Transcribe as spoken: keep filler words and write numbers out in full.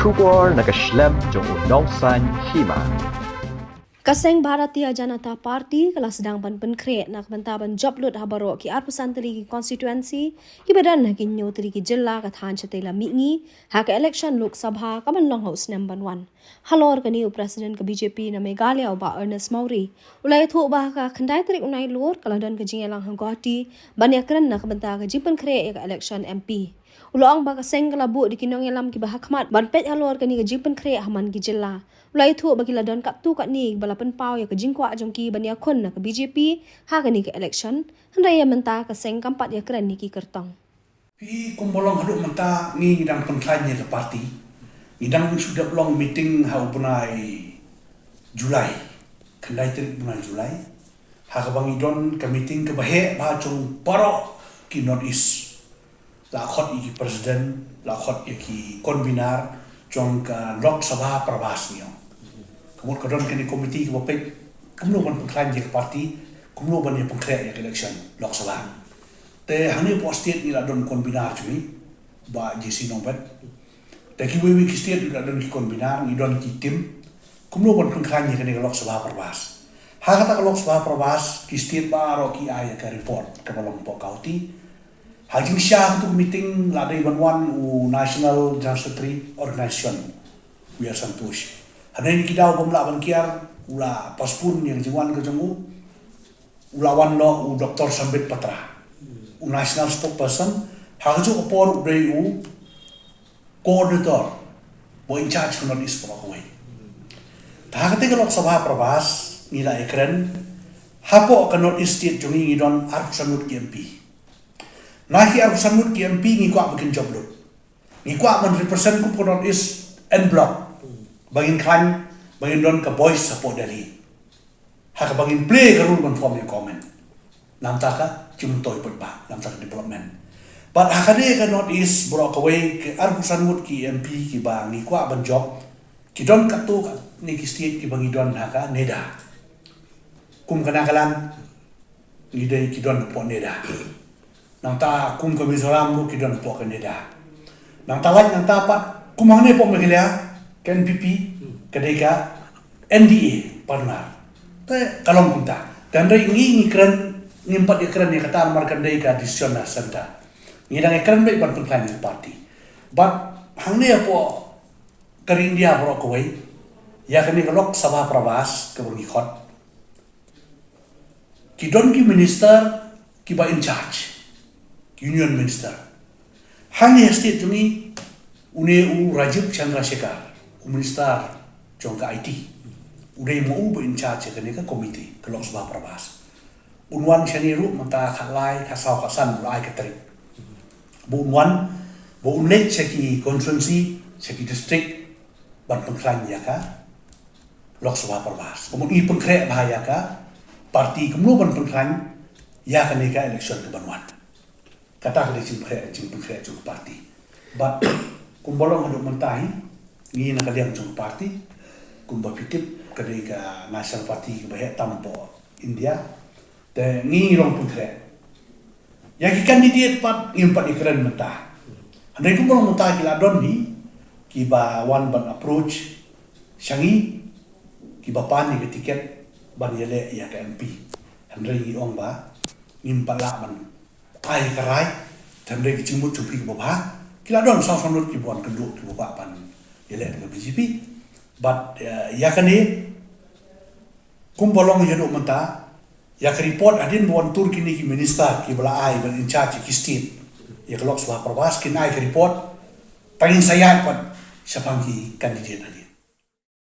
Khubor na ka shlem jong u nongsan hima. Ka seng Bharatiya Janata Party ka la sdang ban pynkhreh na ka bynta ban jop lut ha baroh ki arphew san tylli ki constituency kiba don ha ki hynñiew tylli ki jylla ka thaiñ shatei la mihngi ha ka election Lok Sabha kaban long ha u snem ban wan. Halor kane u President ka B J P na Meghalaya u Bah Ernest Mawrie u la ïathuh ba ha ka khyndai tarik u Nailur ka la don ka jingïalang ha Guwahati ban ïakren na ka bynta ka jingpynkhreh ïa ka election M P. U la ong ba ka seng ka la buh da ki nongïalam kiba ha khmat ban peit halor kane ka jingpynkhreh ha man ki jylla. U la ïathuh ba ki la don katto katne ba la pynpaw ïa ka jingkwah jong ki ban ïakhun na ka B J P ha kane ka election. Hynrei ïa mynta ka seng kam pat ïakren ïa ki kyrtong. Phi, kumba long haduh mynta ngi dang pynkhlaiñ ïa ka party. Ngi dang shu dep long meeting ha u bnai July. Khyndai tarik bnai July. Ha kaba ngi don ka meeting kaba heh bha jong baroh ki North East. La khot ïa ki president, la khot ïa ki convener jong ka Lok Sabha Prabhas ngi ong. Ka mut ka don kane committee kaba peit kumno ban pynkhlaiñ ïa ka party, kumno ban ïa pynkhreh ïa ka election Lok Sabha. Te hangne hapoh state ngi la don convener jong ngi, Bah J C Nongbet. Te kiwei kiwei ki state ngi la don ki convener, ngi don ki team. Kumno ban pynkhlaiñ ïa kane ka Lok Sabha Prabhas. Ha kata ka Lok Sabha Prabhas, ki state baroh ki ai ïa ka report kaba long hapoh Guwahati. Ha jingshisha katu ka meeting la dei ban wan u National General Secretary Organization, U R Santosh. Hynrei na ki daw bym lah ban kiar, u la postpone ïa ka jingwan ka jong u. U la wan noh u Doctor Sambit Patra, u National Spokesperson. Ha kajuh ka por u dei u coordinator, ba in charge ka North East baroh kawei. Te ha kata ka Lok Sabha Prabhas ngi la ïakren, hapoh ka North East state jong ngi ngi don arphew san ngut ki M P. Na ki arphew san ngut ki M P ngi kwah ba kin jop lut. Ngi kwah ban represent kum ka North East en bloc. Ba ngin khlaiñ, ba ngin don ka voice hapoh Delhi. Ha kaba ngin play ka role ban form ïa ka government. Namar ka jingmyntoi paidbah, namar ka development. Bad ha kane ka North East baroh kawei, ki arphew san ngut ki M P kiba ngi kwah ban jop, ki don katto katne ki state kiba ngi don ha ka NEDA. Kum ka Nagaland, ngi dei ki don hapoh NEDA. Nangta kum ka Mizoram ruh ki don hapoh ka NEDA. Nangta lait nangta pat kum hangne hapoh Meghalaya, ka N P P, ka dei ka N D A partner. Te ka long kumta. Te hynrei ngi ngi kren, ngim pat ïakren ïa kata namar ka dei ka decision na centre. Ngi dang ïakren beit ban pynkhlaiñ ïa ka party. Bad hangne hapoh ka ri India baroh kawei, ïa kane ka Lok Sabha Prabhas kaba ngi khot, ki don ki minister kiba in charge, ki union minister. Hangne ha state jong ngi, une u Rajeev Chandrasekhar, u minister jong ka I T, u dei ma u ba in charge ïa kane ka committee ka Lok Sabha Prabhas. Un wan shane ruh mynta khatlai, khatsaw, khatsan, u la ai ka tarik ba un wan, ba un leit sha ki constituency, sha ki district, ban pynkhlaiñ ïa ka Lok Sabha Prabhas. Kumno ngi pynkhreh bha ïa ka party, kumno ban pynkhlaiñ ïa kane ka election kaban wan. Kata ka dei jingpynkhreh, jingpynkhreh jong ka party. Bad kumba long haduh mynta hi, ngi na ka liang jong ka party, kumba phi tip ka dei ka National Party kaba heh tam hapoh India. Te ngi long pynkhreh. Ïa ki candidate pat ngim pat ïakren mynta. Hynrei kumba long mynta ki la don hi kiba wan ban approach sha ngi, kiba pan ïa ka ticket ban ïaleh ïa ka M P. Hynrei ngi ong ba ngim pat lah ban ai ka rai. Te hynrei ka jingmut jong phi kaba bha, ki la don saw san ngut kiba wan kynduh kiba kwah ban ïaleh da ka B J P. Bad, eh, ïa kane, kumba long ïa haduh mynta, ïa ka report hadien ba wan tur kine ki minister kiba la ai ban in charge ïa ki state ïa ka Lok Sabha Prabhas, kin ai ka report, tang ngin sa ïaid pat shaphang ki candidate hadien.